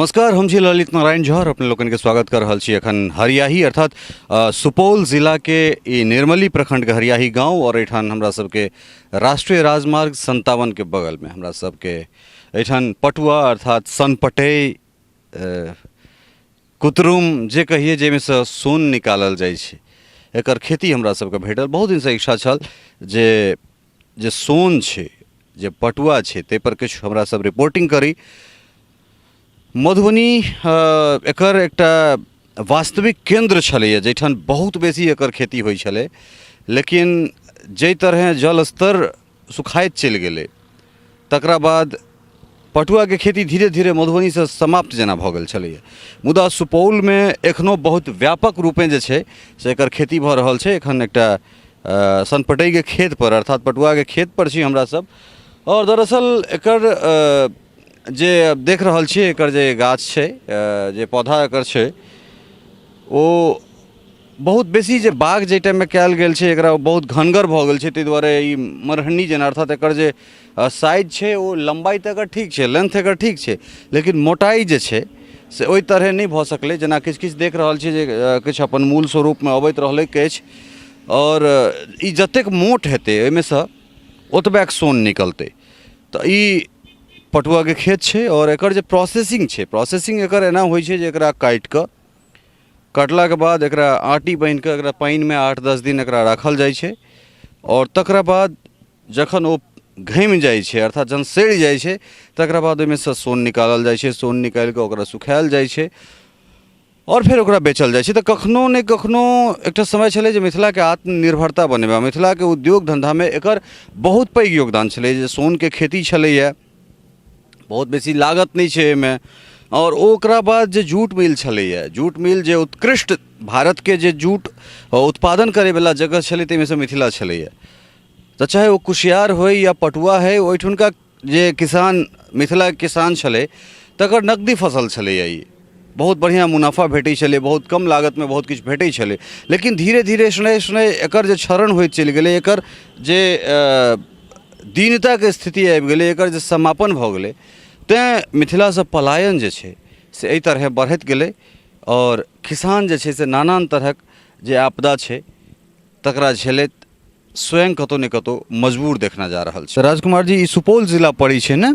नमस्कार, हम छी ललित नारायण झा और अपने लोकन के स्वागत कर रहल छी एखन हरियाही अर्थात सुपौल जिला के ई निर्मली प्रखंड के हरियाही गांव और एठान हमरा सबके राष्ट्रीय राजमार्ग 57 के बगल में हमरा सबके एठान पटुआ अर्थात सनपटई, कुतरुम जे कहिए जाहिमे से सोन निकालल जाइ छै, एकर खेती हमरा सबके भेटल। बहुत दिनसँ इच्छा छल जे जे सोन छै, जे पटुआ छै, ताहिपर किछु हमरा सब रिपोर्टिंग करी। मधुबनी एकर एकटा वास्तविक केन्द्र छलैए जाहिठाम बहुत बेसी एकर खेती होइ छलै, लेकिन जाहि तरहेँ जल स्तर सुखाइत चलि गेलै तकरा बाद पटुआके खेती धीरे धीरे मधुबनीसँ समाप्त जेना भऽ गेल छलैए। मुदा सुपौलमे एखनो बहुत व्यापक रूपेँ जे छै से एकर खेती भऽ रहल छै। एखन एकटा सनपटैके खेतपर अर्थात पटुआके खेतपर छी हमरा सब और दरअसल एकर जे देख रहल छियै, एकर जे गाछ छै, जे पौधा एकर छै, ओ बहुत बेसी जे बाग जाहि टाइममे कयल गेल छै एकरा, ओ बहुत घनगर भऽ गेल छै। ताहि दुआरे ई मरहन्नी जेना, अर्थात एकर जे साइज छै, ओ लम्बाइ तऽ एकर ठीक छै, लेंथ एकर ठीक छै, लेकिन मोटाइ जे छै से ओहि तरहे नहि भऽ सकलै। जेना किछु किछु देख रहल छियै जे किछु अपन मूल स्वरूपमे अबैत रहलै किछु, आओर ई जतेक मोट हेतै ओहिमेसँ ओतबेक सोन निकलतै। तऽ ई पटुआके खेत छै आओर एकर जे प्रोसेसिंग छै, प्रोसेसिंग एकर एना होइ छै जे एकरा काटि कऽ, कटलाके बाद एकरा आँटी बान्हि कऽ एकरा पानिमे 8-10 दिन एकरा राखल जाइ छै आओर तकरा बाद जखन ओ घमि जाइ छै, अर्थात जहन सड़ि जाइ छै, तकरा बाद ओहिमेसँ सोन निकालल जाइ छै। सोन निकालि कऽ ओकरा सुखायल जाइ छै आओर फेर ओकरा बेचल जाइ छै। तऽ कखनो ने कखनो एकटा समय छलै जे मिथिलाके आत्मनिर्भरता बनेबा, मिथिलाके उद्योग धन्धामे एकर बहुत पैघ योगदान छलै जे सोनके खेती छलैए, बहुत बेसी लागत नहि छै एहिमे। आओर ओकरा बाद जे जूट मिल छलैए, जूट मिल जे उत्कृष्ट भारतके जे जूट उत्पादन करैवला जगह छलै, ताहिमे सँ मिथिला छलैए। तऽ चाहे ओ कुसियार होइ या पटुआ होइ, ओहिठुनका जे किसान, मिथिलाके किसान छलै, तकर नगदी फसल छलैए ई। बहुत बढ़िआँ मुनाफा भेटै छलै, बहुत कम लागतमे बहुत किछु भेटै छलै। लेकिन धीरे धीरे शनैः शनैः एकर जे क्षरण होइत चलि गेलै, एकर जे दीनताके स्थिति आबि गेलै, एकर जे समापन भऽ गेलै, तैँ मिथिलासँ पलायन जे छै से एहि तरहे बढ़ैत गेलै आओर किसान जे छै से नानान तरहक जे आपदा छै तकरा झेलैत स्वयं कतहु ने कतहु मजबूर देखना जा रहल छै। राजकुमार जी, ई सुपौल जिला पड़ै छै ने?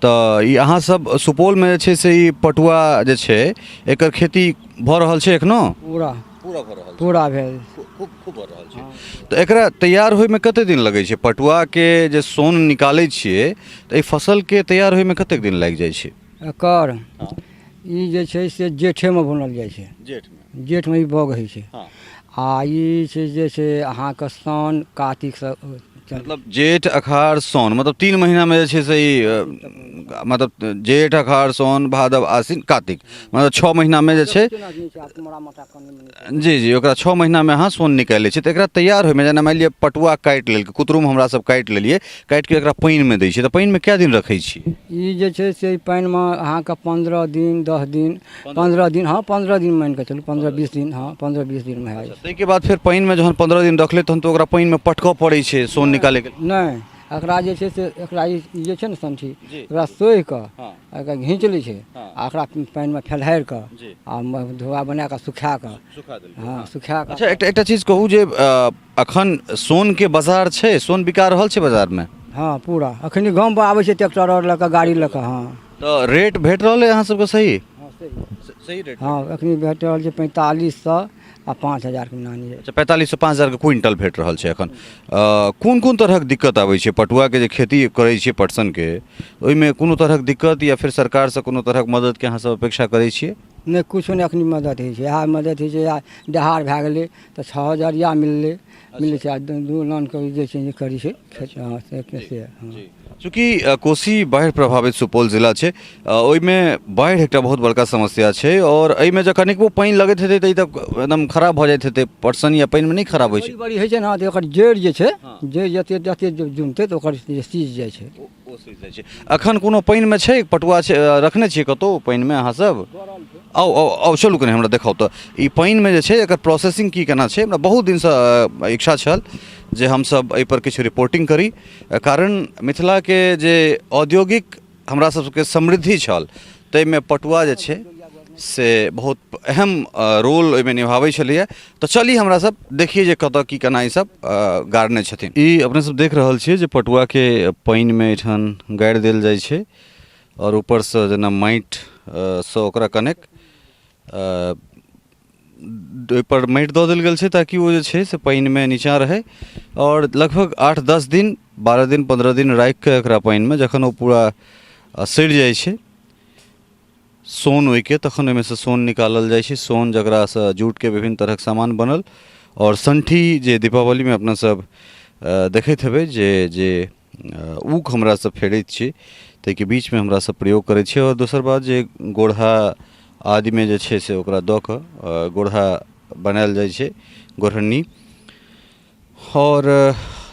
तऽ ई अहाँ सब सुपौलमे जे छै से ई पटुआ जे छै एकर खेती भऽ रहल छै एखनो? पूरा। पूरा भऽ रहल छै? पूरा भेल। खूब खूब भऽ रहल छै। तऽ एकरा तैयार होइमे कते दिन लगै छै? पटुआके जे सोन निकालै छियै तऽ एहि फसलके तैयार होइमे कतेक दिन लागि जाइ छै? एकर ई जे छै से जेठेमे बुनल जाइ छै। जेठमे? जेठमे ई बाग होइ छै। आ ई छै जे छै अहाँके साउन कातिकसँ। मतलब जेठ, अखाड़, साउन, मतलब 3 महीनामे जे छै से ई मतलब जेठ, अखाड़, साउन, भादव, आसिन, कातिक, मतलब 6 महीनामे जे छै। जी जी, ओकरा 6 महीनामे अहाँ सोन निकालि लै छियै। तऽ एकरा तैयार होइमे, जेना मानि लिअ पटुआ काटि लेलकै, कुतरुम हमरा सब काटि लेलियै, काटिके एकरा पानिमे दै छियै, तऽ पानिमे कए दिन रखै छियै? ई जे छै से पानिमे अहाँके 15 दिन, 10 दिन, 15 दिन, हँ, 15 दिन मानिकऽ चलू, 15-20 दिन, हँ, 15-20 दिनमे भए जाइ छै। ताहिके बाद फेर पानिमे जहन 15 दिन रखलै तहन तऽ ओकरा पानिमे पटकऽ पड़ै छै सोन निकालैके? नहि, एकरा जे छै से एकरा ई जे छै ने संठी, एकरा सोहि कऽ एकरा घींच लै छै आ एकरा पानिमे फैलहारि कऽ आ धोआ बना कऽ सुखा कऽ, हँ, सुखा कऽ। अच्छा, एकटा एकटा चीज कहू जे अखन सोनके बाजार छै? सोन बिका रहल छै बाजारमे? हँ, पूरा। अखन गामपर आबै छै ट्रैक्टर आओर लऽ कऽ, गाड़ी लऽ कऽ, हँ। तऽ रेट भेट रहल अइ अहाँ सबके सही? हँ, सही। सही रेट? हँ, एखन भेट रहल छै 4500 आ 5000के नानी। अच्छा, 4500 5000के क्विंटल भेट रहल छै एखन। कोन कोन तरहक दिक्कत आबै छै पटुआके जे खेती करै छियै पटसनके, ओहिमे कोनो तरहक दिक्कत या फेर सरकारसँ कोनो तरहक मददके अहाँ सब अपेक्षा करै छियै? नहि, किछो नहि एखन मदद होइ छै। इएह मदद होइ छै, इएह देहार भए गेलै तऽ 6000 इएह मिललै, मिलै छै आ दू लानके जे छै करै छै खेत, हँ, से हँ। चूँकि कोसी बाढ़ि प्रभावित सुपौल जिला छै, ओहिमे बाढ़ि एकटा बहुत बड़का समस्या छै आओर एहिमे जँ कनिकबो पानि लगैत हेतै तऽ ई तऽ एकदम खराब भऽ जाइत हेतै पटसन, या पानिमे नहि खराब होइ छै? बड़ी बड़ी होइ छै ने तऽ ओकर जड़ि जे छै, जड़ि जते जते जुमतै तऽ ओकर जे सीज जाइ छै। ओ सीज जाइ छै। एखन कोनो पानिमे छै पटुआ छै, रखने छियै कतहु पानिमे अहाँसभ? आउ आउ आउ, चलू कनि हमरा देखाउ तऽ ई पानिमे जे छै एकर प्रोसेसिंग की केना छै। हमरा बहुत दिनसँ इच्छा छल जे हमसभ एहिपर किछु रिपोर्टिंग करी, कारण मिथिलाके जे औद्योगिक हमरा सबके समृद्धि छल ताहिमे पटुआ जे छै से बहुत अहम रोल ओहिमे निभाबै छलैए। तऽ चली हमरा सब देखिए जे कतऽ की केना ई सब गाड़ने छथिन। ई अपने सब देख रहल छियै जे पटुआके पानिमे एहिठाम गाड़ि देल जाइ छै आओर ऊपरसँ जेना माटिसँ ओकरा कनेक ओहिपर माटि दऽ देल गेल छै ताकि ओ जे छै से पानिमे नीचाँ रहै आओर लगभग 8 10 दिन 12 दिन 15 दिन राखिकऽ एकरा पानिमे जखन ओ पूरा सड़ि जाइ छै सोन ओहिके, तखन ओहिमेसँ सोन निकालल जाइ छै। सोन जकरासँ जूटके विभिन्न तरहक सामान बनल आओर संठी जे दीपावलीमे अपना सब देखैत हेबै जे जे ऊख हमरा सब फेरैत छी ताहिके बीचमे हमरा सब प्रयोग करै छी। आओर दोसर बात जे गोढ़ा आदिमे जे छै से ओकरा दऽ कऽ गोढ़ा बनायल जाइ छै, गोढ़न्नी। आओर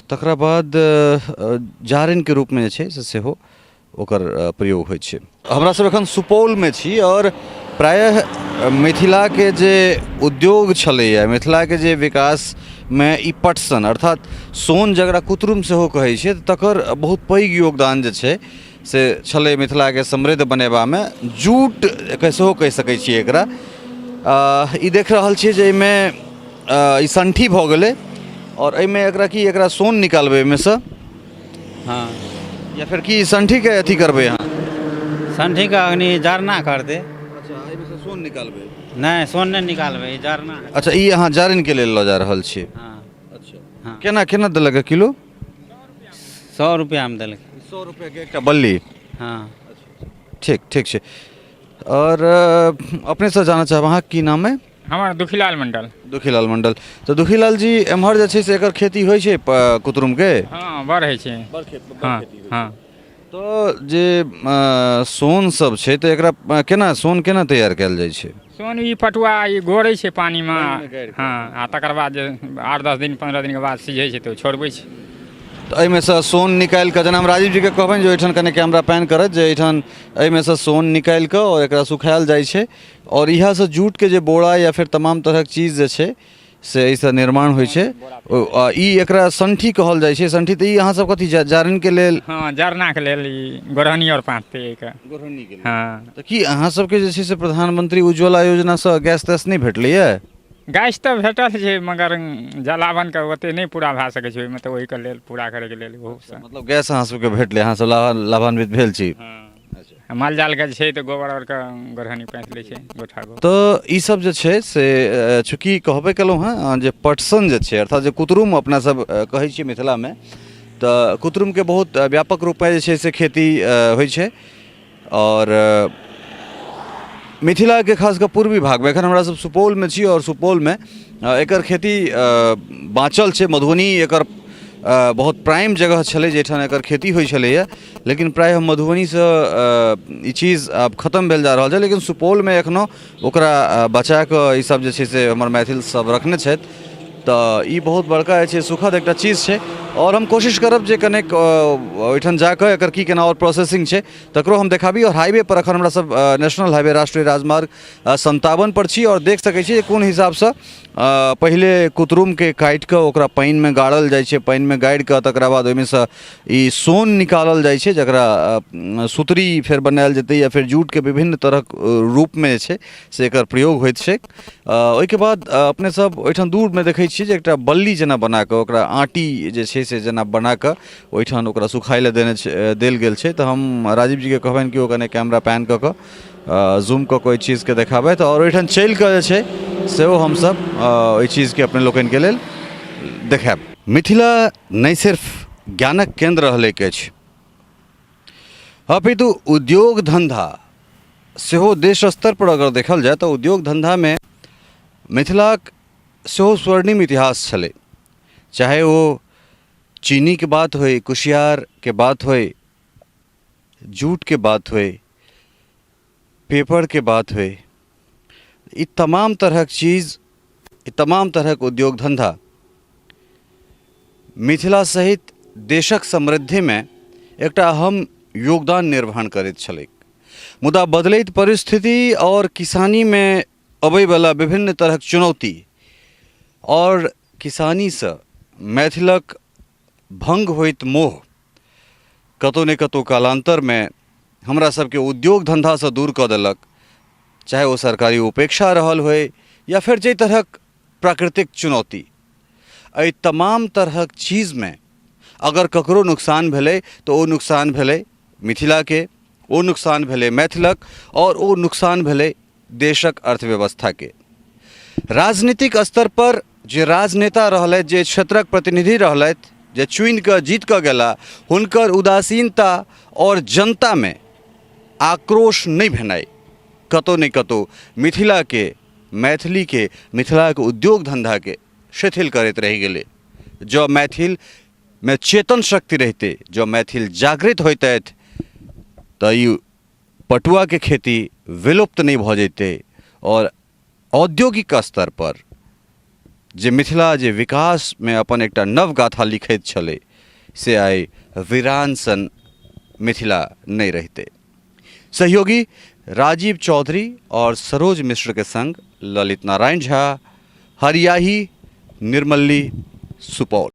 तकरा बाद जारनिके रूपमे जे छै से सेहो ओकर प्रयोग होइ छै। हमरा सब एखन सुपौलमे छी आओर प्रायः मिथिलाके जे उद्योग छलैए, मिथिलाके जे विकासमे ई पटसन अर्थात सोन जकरा कुतरुम सेहो कहै छै, तकर बहुत पैघ योगदान जे छै से छलै मिथिलाके समृद्ध बनेबामे। जूट सेहो कहि सकै छियै एकरा। ई देख रहल छियै जे एहिमे ई संठी भऽ गेलै आओर एहिमे एकरा की एकरा सोन निकालबै एहिमेसँ? हँ। या फेर की संठीके अथी करबै अहाँ? संठीके अग्नि जरना करतै। अच्छा, एहिमेसँ सोन निकालबै? नहि, सोन नहि निकालबै, ई जरना। अच्छा, ई अहाँ जारनिके लेल लऽ जा रहल छियै? हँ। अच्छा। हँ। केना केना देलक किलो? 100 रुपैआमे देलकै। 100 रुपैआके एकटा बल्ली? हँ। ठीक ठीक छै। आओर अपनेसँ जानऽ चाहब, अहाँके की नाम अइ? हमर दुखीलाल मंडल। दुखीलाल मंडल। तऽ दुखीलाल जी, एम्हर जे छै से एकर खेती होइ छै कुतरुमके? हँ, बड़ होइ छै। हँ हँ। तऽ जे सोन सब छै तऽ एकरा केना सोन केना तैयार कयल जाइ छै? सोन ई पटुआ ई गोरै छै पानिमे। हँ, आ तकर बाद जे 8 10 दिन 15 दिनके बाद सिझै छै तऽ ओ छोड़बै छै। तऽ एहिमेसँ सोन निकालि कऽ, जेना हम राजीव जीके कहबनि जे ओहिठाम कनि कैमरा पैन करथि, जे एहिठाम एहिमेसँ सोन निकालि कऽ आओर एकरा सुखायल जाइ छै आओर इएहसँ जूटके जे बोरा या फेर तमाम तरहक चीज जे छै से एहिसँ निर्माण होइ छै। ई एकरा संठी कहल जाइ छै, संठी। तऽ ई अहाँ सब कथी जारनिके लेल? हँ, जरनाके लेल ई गोरहनी आओर पाँततै एहिके। गोरहनीके लेल? हँ। तऽ की अहाँ सबके जे छै से प्रधानमंत्री उज्ज्वला योजनासँ गैस तैस नहि भेटलैए? गैस तऽ भेटल छै मगर जलावनके ओतेक नहि पूरा भए सकै छै ओहिमे, तऽ ओहिके लेल पूरा करैके लेल ओहोसँ। मतलब गैस अहाँ सबके भेटलै, अहाँ सब लाभान्वित भेल छी? हँ, माल जालके छै तऽ गोबर आरके गोरहनी पाथि लै छै गोठा गोबर। तऽ ई सब जे छै से चूँकि कहबे केलहुँ हँ जे पटसन जे छै अर्थात जे कुतरुम अपना सब कहै छियै मिथिलामे, तऽ कुतरुमके बहुत व्यापक रूपमे जे छै से खेती होइ छै आओर मिथिलाके खास कऽ पूर्वी भागमे। एखन हमरा सब सुपौलमे छी आओर सुपौलमे एकर खेती बाँचल छै। मधुबनी एकर बहुत प्राइम जगह छलै जाहिठाम एकर खेती होइ छलैए, लेकिन प्रायः मधुबनीसँ ई चीज आब खतम भेल जा रहल छै, लेकिन सुपौलमे एखनो ओकरा बचाकऽ ई सब जे छै से हमर मैथिल सब रखने छथि। तऽ ई बहुत बड़का जे छै सुखद एकटा चीज छै आओर हम कोशिश करब जे कनेक ओहिठाम जाकऽ एकर की केना आओर प्रोसेसिंग छै तकरो हम देखाबी। आओर हाईवे पर एखन हमरा सब नेशनल हाईवे राष्ट्रीय राजमार्ग 57 पर छी आओर देख सकै छी जे कोन हिसाबसँ पहिले कुतरुमके काटि कऽ ओकरा पानिमे गाड़ल जाइ छै, पानिमे गाड़ि कऽ तकरा बाद ओहिमेसँ ई सोन निकालल जाइ छै जकरा सुतरी फेर बनायल जेतै या फेर जूटके विभिन्न तरहक रूपमे जे छै से एकर प्रयोग होइत छै। ओहिके बाद अपने सब ओहिठाम दूरमे देखै छियै जे एकटा बल्ली जेना बनाकऽ ओकरा आँटी जे छै से जेना बनाकऽ ओहिठाम ओकरा सुखाइ लए देने छै, देल गेल छै। तऽ हम राजीव जीके कहबनि कि ओ कने कैमरा पैन कऽ कऽ जूम कऽ कऽ ओहि चीजके देखाबथि आओर ओहिठाम चलि कऽ जे छै सेहो हमसभ ओहि चीजके अपने लोकनिके लेल देखायब। मिथिला नहि सिर्फ ज्ञानक केन्द्र रहलैक अछि अपितु उद्योग धन्धा सेहो देश स्तर पर अगर देखल जाय तऽ उद्योग धन्धामे मिथिलाक सेहो स्वर्णिम इतिहास छलै। चाहे ओ चीनीके बात होइ, कुसियारके बात होइ, जूटके बात होइ, पेपरके बात होइ, ई तमाम तरहक चीज, ई तमाम तरहक उद्योग धन्धा मिथिला सहित देशक समृद्धिमे एकटा अहम योगदान निर्वहन करैत छलैक। मुदा बदलैत परिस्थिति आओर किसानीमे अबैवला विभिन्न तरहक चुनौती आओर किसानीसँ मैथिलक भङ्ग होइत मोह कतहु ने कतहु कालान्तरमे हमरा सबके उद्योग धन्धासँ दूर कऽ देलक, चाहे ओ सरकारी उपेक्षा रहल होइ या फेर जाहि तरहक प्राकृतिक चुनौती, एहि तमाम तरहक चीजमे अगर ककरो नुकसान भेलै तऽ ओ नुकसान भेलै मिथिलाके, ओ नुकसान भेलै मैथिलक आओर ओ नुकसान भेलै देशक अर्थव्यवस्थाके। राजनीतिक स्तर पर जे राजनेता रहलथि, जे क्षेत्रक प्रतिनिधि रहलथि, जे चुनि कऽ जीत कऽ गेला, हुनकर उदासीनता आओर जनतामे आक्रोश नहि भेनाइ कतहु ने कतहु मिथिलाके, मैथिलीके, मिथिलाके उद्योग धन्धाके शिथिल करैत रहि गेलै। जँ मैथिलमे चेतन शक्ति रहितै, जँ मैथिल जागृत होइतथि तऽ ई पटुआके खेती विलुप्त नहि भऽ जैतै आओर औद्योगिक स्तरपर जे मिथिला जे विकासमे अपन एकटा नव गाथा लिखैत छलै से आइ वीरान सन मिथिला नहि रहितै। सहयोगी राजीव चौधरी आओर सरोज मिश्रके संग ललित नारायण झा, हरियाही, निर्मली, सुपौल।